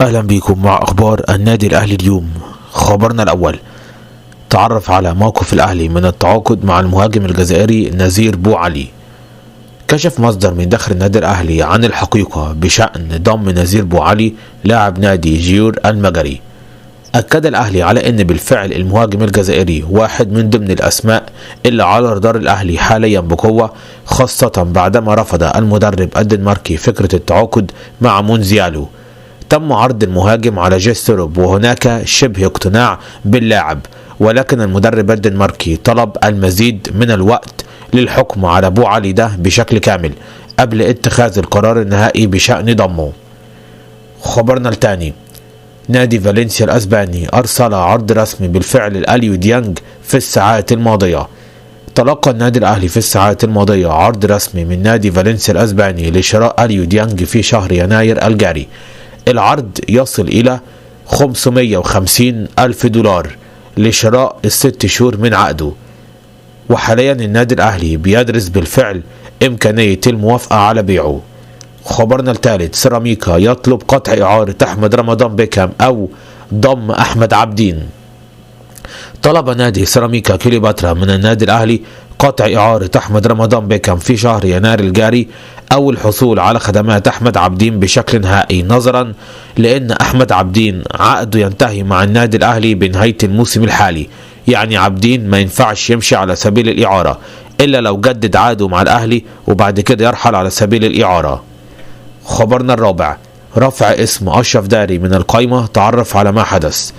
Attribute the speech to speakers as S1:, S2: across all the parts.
S1: أهلا بكم مع أخبار النادي الأهلي اليوم. خبرنا الأول: تعرف على موقف الأهلي من التعاقد مع المهاجم الجزائري نزير بوعلي. كشف مصدر من داخل النادي الأهلي عن الحقيقة بشأن ضم نزير بوعلي لاعب نادي جيور المجري. أكد الأهلي على أن بالفعل المهاجم الجزائري واحد من ضمن الأسماء اللي على رادار الأهلي حاليا بقوة، خاصة بعدما رفض المدرب الدنماركي فكرة التعاقد مع مونزيالو. تم عرض المهاجم على جيستروب وهناك شبه اقتناع باللاعب، ولكن المدرب الدنماركي طلب المزيد من الوقت للحكم على بوعلي ده بشكل كامل قبل اتخاذ القرار النهائي بشأن ضمه. خبرنا الثاني: نادي فالنسيا الأسباني أرسل عرض رسمي بالفعل لأليو ديانج في الساعات الماضية. تلقى النادي الأهلي في الساعات الماضية عرض رسمي من نادي فالنسيا الأسباني لشراء أليو ديانج في شهر يناير الجاري. العرض يصل إلى 550 ألف دولار لشراء ال6 شهور من عقده، وحاليا النادي الأهلي بيدرس بالفعل إمكانية الموافقة على بيعه. خبرنا الثالث: سيراميكا يطلب قطع إعارة أحمد رمضان بيكهام أو ضم أحمد عبدين. طلب نادي سيراميكا كليوباترا من النادي الأهلي قطع إعارة أحمد رمضان بيكهام في شهر يناير الجاري أو الحصول على خدمات أحمد عبدين بشكل نهائي، نظرا لأن أحمد عبدين عقده ينتهي مع النادي الأهلي بنهاية الموسم الحالي. يعني عبدين ما ينفعش يمشي على سبيل الإعارة إلا لو جدد عقده مع الأهلي وبعد كده يرحل على سبيل الإعارة. خبرنا الرابع: رفع اسم أشرف داري من القائمة. تعرف على ما حدث.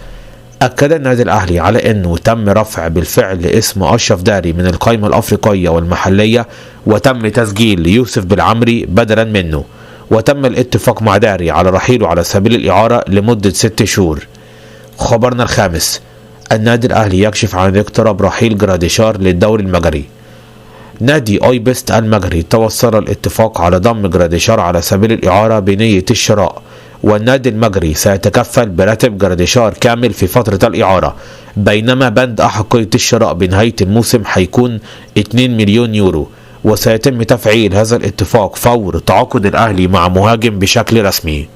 S1: أكد النادي الأهلي على أنه تم رفع بالفعل اسم أشرف داري من القائمة الأفريقية والمحلية، وتم تسجيل يوسف بالعمري بدلا منه، وتم الاتفاق مع داري على رحيله على سبيل الإعارة لمدة 6 شهور. خبرنا الخامس: النادي الأهلي يكشف عن اقتراب رحيل جراديشار للدوري المجري. نادي أويبست المجري توصل الاتفاق على ضم جراديشار على سبيل الإعارة بنية الشراء، والنادي المجري سيتكفل براتب جراديشار كامل في فترة الإعارة، بينما بند أحقية الشراء بنهاية الموسم هيكون 2 مليون يورو، وسيتم تفعيل هذا الاتفاق فور تعاقد الأهلي مع مهاجم بشكل رسمي.